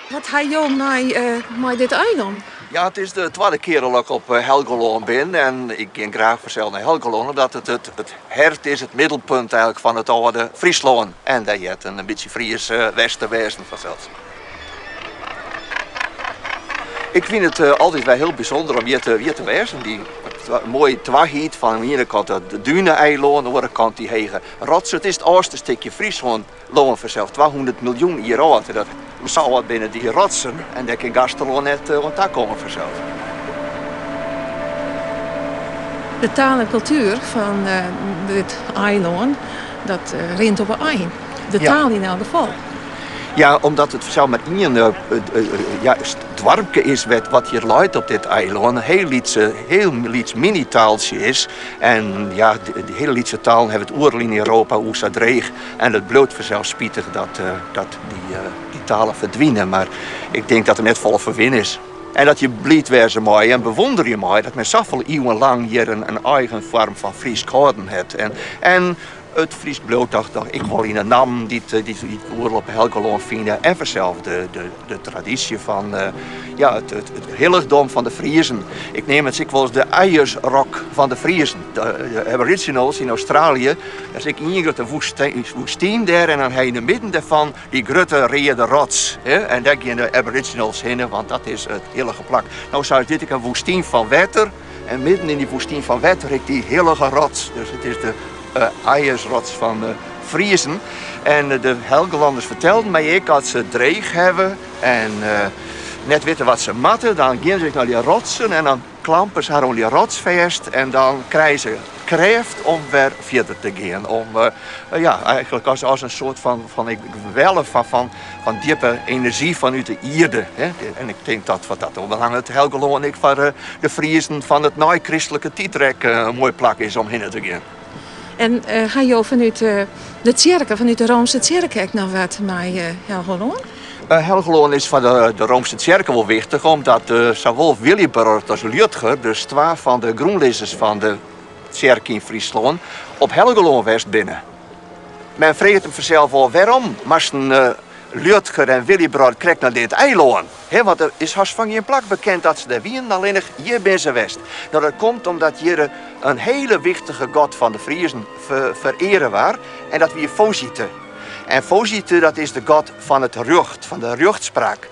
Wat ha jo mei dit eilân? Ja, it is de twadde kear dat ik op Helgolân bin en ik gean graach fansels nei Helgolân omdat it it hert is, it middelpunt eigenlik fan it âlde Fryslân. En dêr heart in bytsje Fries west te wêzen fansels. Ik fyn it altyd wer hiel bysûnder om hjir te wêzen. Dy moaie twaheid fan oan de iene kant it dune-eilân, oan de oare kant dy hege rotsen. It is it âldste stikje Fryslân. Lân fansels 200 miljoen jier âld. Dat sa âld binne dy rotsen en dêr kin Gaasterlân net oan takomme fansels. De taal en kultuer fan dit eilân, dat rint op 'e ein. De taal yn elk gefal. Ja, omdat it fansels mar ien ja, doarpke is wat hjir leit op dit eilân. In hiel lyts, hiel lyts mini-taaltsje is. En ja, dy hiele lytse talen hawwe it oeral yn Europa oer sa dreech. En it bliuwt fansels spitich dat dat dy talen ferdwine, mar ik tink dat der net folle foar win is. En dat je bliid wêze meie en bewûnderje meie dat men safolle iuwen lang hjir in eigen foarm fan Frysk hâlden hat. En it Frysk bliuwt toch toch ek wol yn 'e nammen dy't dy't oeral op Helgolân fine en fansels de tradysje fan ja, it hillichdom fan de Friezen. Ik neam it ek wolris de Ayers Rock fan de Friezen. De Aboriginals yn Australië, dat is ek ien grutte woestyn dêr en dan ha je yn de midden dêrfan dy grutte reade rots. En dêr gean de Aboriginals hinne, want dat is it hillige plak. No sa is dit ek in woestyn fan wetter en midden yn dy woestyn fan wetter ek dy hillige rots. Dus it is de Ayersrots fan de Friezen. En de Helgolanders fertelden my ek dat se it dreech hawwe en net witte wat se moatte, dan gean se ek nei dy rotsen en dan klampe se har oan dy rots fêst en dan krije se krêft om wer fierder te gean. Om ja, eigenlik as in soart fan welle fan djippe enerzjy fanút de ierde. En ik tink dat wat dat oanbelanget Helgolân ek foar de Friezen fan it neikristlike tiidrek in moai plak is om hinne te gean. En ha jo fanút de tsjerke, fanút de Roomske tsjerke ek noch wat mei Helgolân? Helgolân is foar de Roomske tsjerke wol wichtich, omdat sawol Willibrord as Liudger, dus twa fan de grûnlizzers fan de tsjerke yn Fryslân, op Helgolân west binne. Men freget him fansels ôf wêrom moasten Liudger en Willibrord krekt nei dit eilân? Want der is hast fan gjin plak bekend dat se dêr wienen, allinnich hjir binne se west. No, dat komt omdat hjir in hiele wichtige god fan de Friezen fereare waard en dat wie Fosite. En Fosite dat is de god fan it rjocht, fan de rjochtspraak.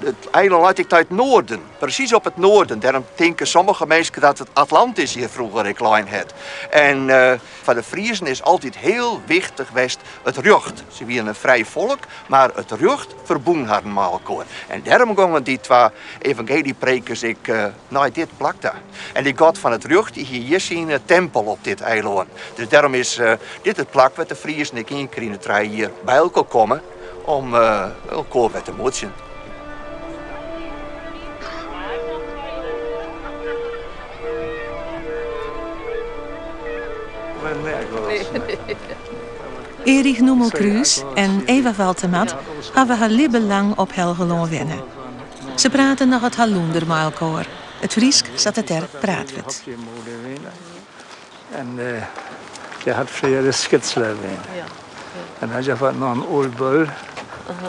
It eilân leit ek nei it noarden, presys op it noarden. Dêrom tinke sommige minsken dat it Atlantis hjir froeger ek lein hat. En foar de Friezen is altyd hiel wichtich west it rjocht. Se wienen in frij folk, mar it rjocht ferbûn harren mei elkoar. En dêrom gongen dy twa evangelyprekers ek nei dit plak ta. En dy god fan it rjocht dy hie hjir syn tempel op dit eilân. Dus dêrom is dit it plak wêr't de Friezen ek ien kear yn de trije jier by elkoar komme om elkoar wer te moetsjen. Erich Noemelkruus en Eva Waltemat hawwe har libben lang op Helgolân wenne. Se prate noch it Halûnder mei elkoar, it Frysk sa't it dêr praat wurdt. En der hat früher de Skitzler En dan hat noch in old Böll,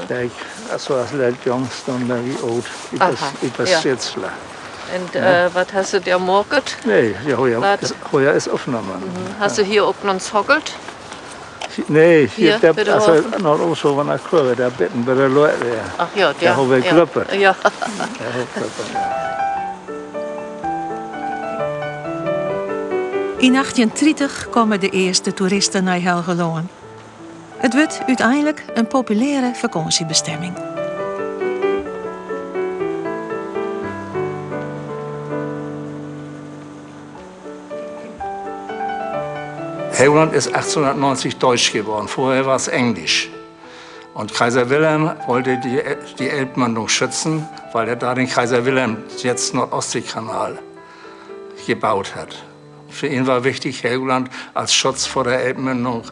der ik so as let jong stond der wie oud über Skitzler. En wat hast du der moaket? Nee, ja, hoja is opnommen. Hast du hier ook noch zockelt? Nee, hier, hier also noch ook zo van de kurve, daar bitten bij de Leute. Ach ja, der haben wir Klöppe. Ja. Yn 1830 komme de earste toeristen nei Helgolân. It wurdt úteinlik in populêre fakânsjebestimming. Helgoland ist 1890 deutsch geworden. Vorher war es Englisch. Und Kaiser Wilhelm wollte die, die Elbmündung schützen, weil er da den Kaiser Wilhelm, jetzt Nord-Ostsee-Kanal, gebaut hat. Für ihn war wichtig Helgoland als Schutz vor der Elbmündung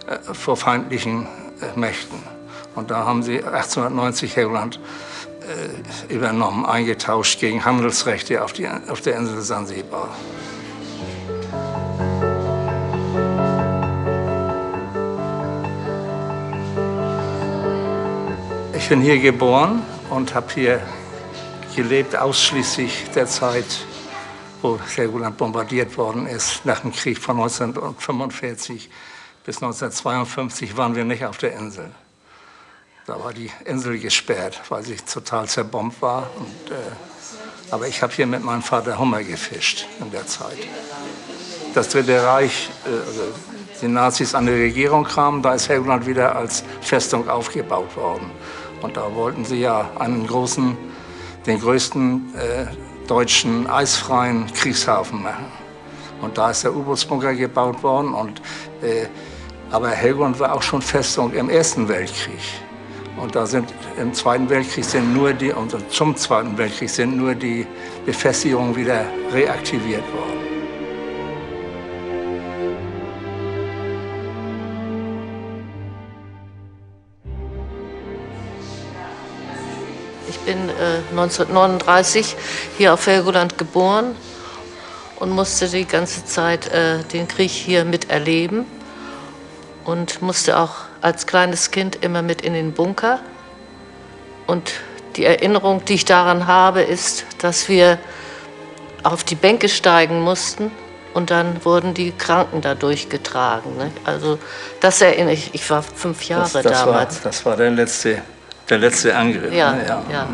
äh, vor feindlichen äh, Mächten. Und da haben sie 1890 Helgoland äh, übernommen, eingetauscht gegen Handelsrechte auf, die, auf der Insel Sansibar. Ich bin hier geboren. und habe hier gelebt ausschließlich der Zeit, wo Helgoland bombardiert worden ist. Nach dem Krieg von 1945 bis 1952 waren wir nicht auf der Insel. Da war die Insel gesperrt, weil sie total zerbombt war. Und, äh, aber ich habe hier mit meinem Vater Hummer gefischt in der Zeit. Das Dritte Reich, äh, also die Nazis an die Regierung kamen, da ist Helgoland wieder als Festung aufgebaut worden. Und da wollten sie ja einen großen, den größten äh, deutschen eisfreien Kriegshafen machen. Und da ist der U-Bootsbunker gebaut worden. Und, äh, aber Helgoland war auch schon Festung im Ersten Weltkrieg. Und da sind im Zweiten Weltkrieg sind nur die, und zum Zweiten Weltkrieg sind nur die Befestigungen wieder reaktiviert worden. Ich bin äh, 1939 hier auf Helgoland geboren und musste die ganze Zeit äh, den Krieg hier miterleben und musste auch als kleines Kind immer mit in den Bunker. Und die Erinnerung, die ich daran habe, ist, dass wir auf die Bänke steigen mussten und dann wurden die Kranken da durchgetragen. Ne? Also das erinnere ich, ich war fünf Jahre das, das damals. War, das war der letzte, der letzte Angriff. Ja, ne? ja. ja.